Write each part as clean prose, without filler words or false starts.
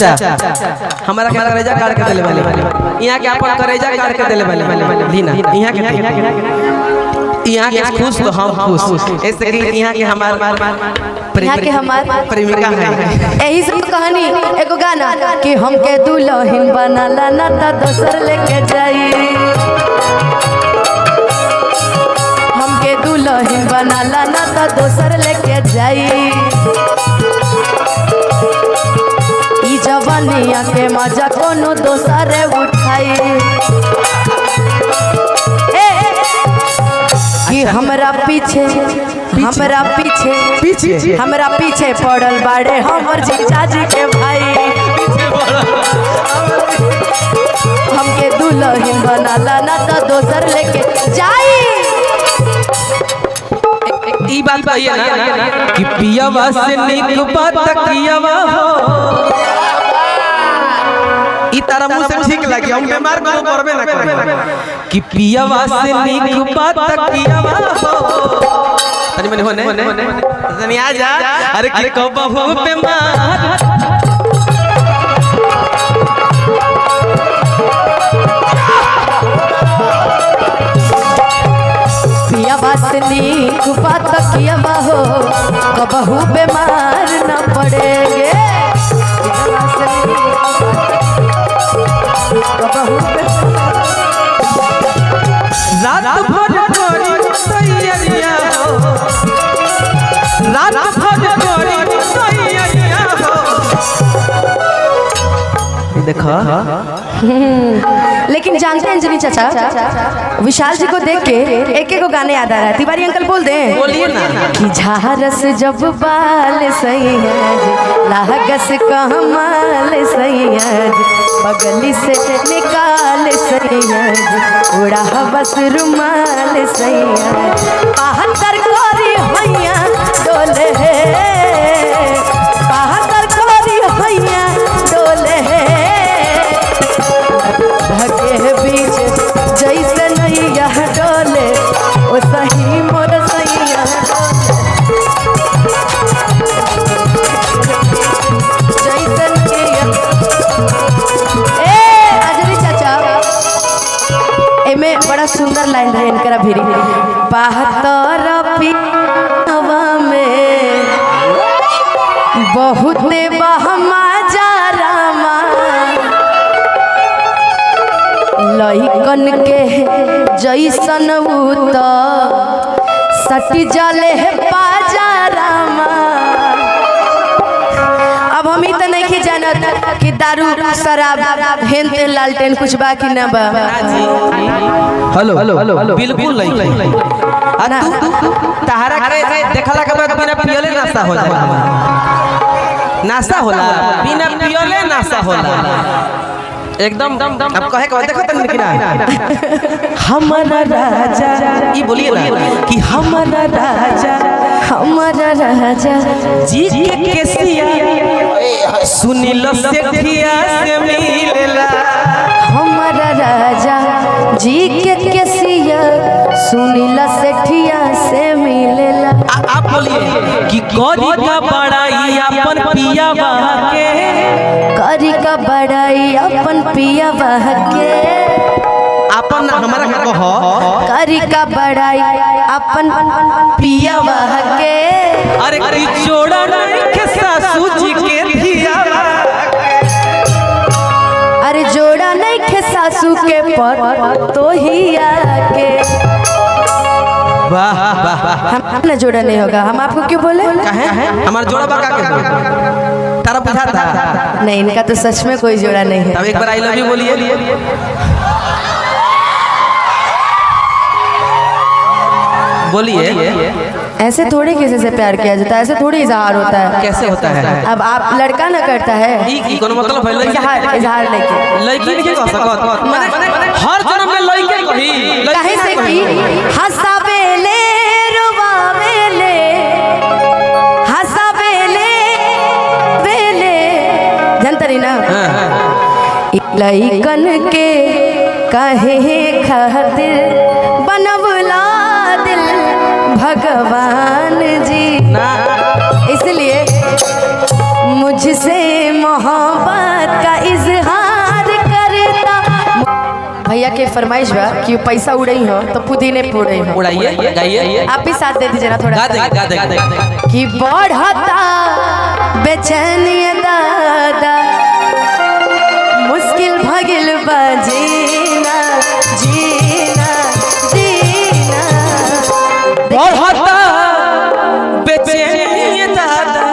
हमारा के करेजा काट के देले वाले, यहाँ के अपन करेजा काट के देले वाले लीना, यहाँ के, यहाँ के खुश तो हम खुश, ऐसे कि यहाँ के हमार यहाँ के हमार प्रेमिका है। यही सब कहानी एगो गाना कि हमके दुल्हन बनाला ना त दोसर लेके जाई, हमके दुल्हन बनाला ना त दोसर लेके जाई, ई जवानिया के मजा कोनो दोसर उठाई। ए कि हमरा पीछे, हमरा पीछे, पीछे हमरा पीछे पड़ल बाड़े हमर जीजाजी के भाई, हमके दुल्हन बनाला ना त दोसर लेके जाई। ई बात कहिए ना कि पियावा से निक बात कियावा हो, ई तारा मुंह से ठीक लगी, हम बीमार कोनो करबे ना करे कि पियावा से निक बात कियावा हो। तनी मनी होने तनी आ जा, अरे कि कबहू बीमार पियावा से नीक बात कियावा हो, कबहू बीमार न पड़ेगे। पियावा से नीक कबहू रात भर करी तैयारियां हो, रात भर करी तैयारियां हो। देखो लेकिन जानते हैं अंजनी चाचा, विशाल जी को देख के एक एक को गाने याद आ रहा है। तिवारी अंकल बोल दें, बोलिए ना। कि झारस जब बाल सही है जी, लागस कमाल सही है जी, बगली से निकाल सही है जी, उड़ा बस रुमाल सही है, बहत्तर कोरी हैया डोले है, बहत्तर कोरी हैया डोले है, के बीच जैसे नैया डोले ओ सही मोर सैया डोले, जैसे नैया। ए अंजलि चाचा, एमे बड़ा सुंदर लाइन रहे इनकरा भिरी, बहत्तर पियावा में बहुत बहमा जारामा, लइकन के जैसन उत सट जले बाजारामा। अब हम ई त नहीं जानत कि दारू शराब हेन तेन लालटेन कुछ बाकी ना बा। हेलो हेलो, बिल्कुल नहीं। आ तू तहारा के देखला के बाद बिना पियले नाश्ता हो जाला, नाश्ता होला बिना पियले नाश्ता होला एकदम। अब कहे के देखो तनी कि ना हमारा राजा, ई बोलिए ना कि हमारा राजा, हमारा राजा जी के केसिया सुनील सेठिया से मिलेला, हमारा राजा जी के केसिया सुनील सेठिया से मिलेला। आप बोलिए कि गौरी का बड़ाई अपन पियावा के, करी का बड़ाई अपन पियावा के, अपन हमारा के कहो, करी का बड़ाई अपन पियावा के, अरे कि जोड़ा के सासू जी के धियावा, अरे जोड़ा नहीं खे सासू के पर तो ही आके। वाह वाह वाह, हम ना जोड़ा नहीं होगा, हम आपको क्यों बोले? काहे हमारा जोड़ा बका के तारा बुझा था? नहीं, इनका तो सच में कोई जोड़ा नहीं है। तब एक बार I love you बोलिए। बोलिए। ऐसे थोड़ी किसी से प्यार किया जाता है, ऐसे थोड़ी इजहार होता है। कैसे होता है? अब आप लड़का ना करता है, ई कोनो मतलब है? इजहार, इजहार लेके लड़की नहीं कह सकत, हर जन्म में लड़के कही काहे से कि हंसावेले रुवावेले, हंसावेले वेले जनतरी ना लइकन के कहे खातिर बनवला दिल भगवान जी, इसलिए मुझसे मोहब्बत फरमाइश बा कि पैसा उड़ई हो तो पुदीने पे उड़ई हो। उड़ाइए, गाइए। आप भी साथ दे दीजिए ना थोड़ा। गा देंगे, गा देंगे। कि बढ़ता बेचैनी दादा मुश्किल भगिल बा जीना जीना जीना। बढ़ता बेचैनी दादा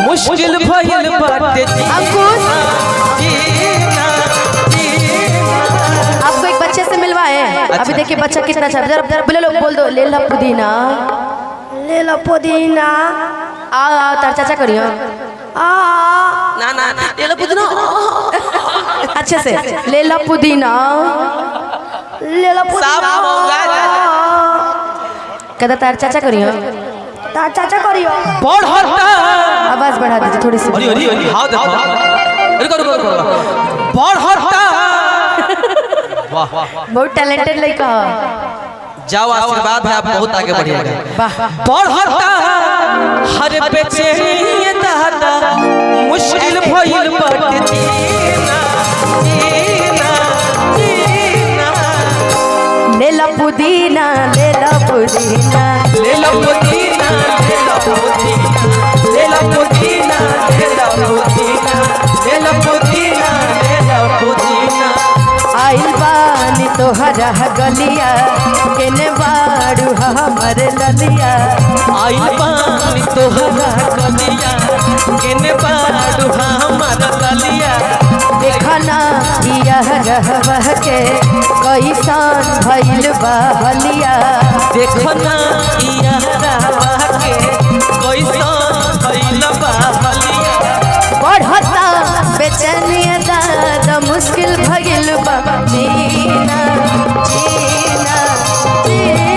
मुश्किल भइल बाटे अंकुश जीना जीना। आपको एक बच्चे से मिलवाए। अभी देखिए बच्चा कितना अच्छा, जरा जरा बोले लो, बोल दो ले लो पुदीना, ले लो पुदीना। आओ आओ तार चाचा करियो। आ ना ना ले लो पुदीना अच्छे से, ले लो पुदीना, ले लो पुदीना। साफ होगा। कदा तार चाचा करियो। तार चाचा करियो। बढ़ता आवाज बढ़ा दीजिए थोड़ी सी। अरे अरे अरे हां देखो, रुको रुको रुको। बढ़ता वाह वाह, बहुत टैलेंटेड लड़का हो। जाओ आशीर्वाद है, आप बहुत आगे बढ़िएगा। वाह। बढ़ता हर बेचैनी दादा मुश्किल भइल बाटे जीना जीना जीना। ले लो पुदीना, ले लो पुदीना, ले लो पुदीना, ले लो पुदीना, ले लो पुदीना, ले लो पुदीना, ले लो पुदीना, ले लो पुदीना। आइल बानी तोहरा गलिया केने बाड़ू हमर ललिया। आइल बानी तोहरा गलिया केने बाड़ू हमर ललिया। देखना यह रहबह के कैसन भइल बा हलिया। देखना यह रहबह के कैसन भइल बा हलिया। बढ़ता बेचैनी दादा मुश्किल भइल बा जीना जीना जीना।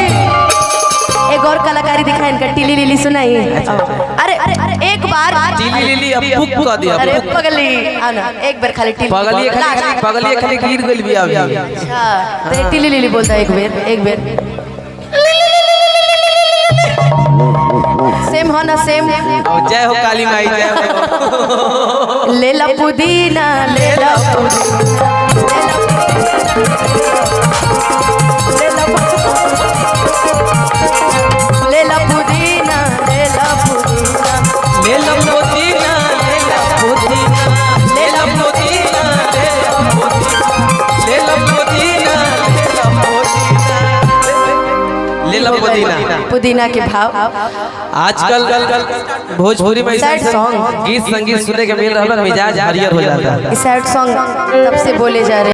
एक और कलाकारी दिखाए इनका, टिली लिली सुनाई। अरे अरे एक बार टिली लिली अब पुक कर दिया। अरे पगली आना एक बार खाली टिली पगली खाली, पगली खाली गिर गइल भी अभी। अच्छा तो टिली लिली बोलता एक बेर, एक बेर सेम हो ना सेम। जय हो काली माई, जय हो। ले ला पुदीना, ले ला पुदीना, ले ला पुदीना, ले ला पुदीना, ले ला पुदीना, ले ला पुदीना, ले ला पुदीना, ले ला पुदीना, ले ला पुदीना, ले ला पुदीना, ले ला पुदीना। पुदीना के भाव आजकल भोजपुरी में सैड सॉन्ग गीत संगीत सुने के मिल रहा है, मिजाज हरियर हो जाता है। सैड सॉन्ग तब से बोले जा रहे।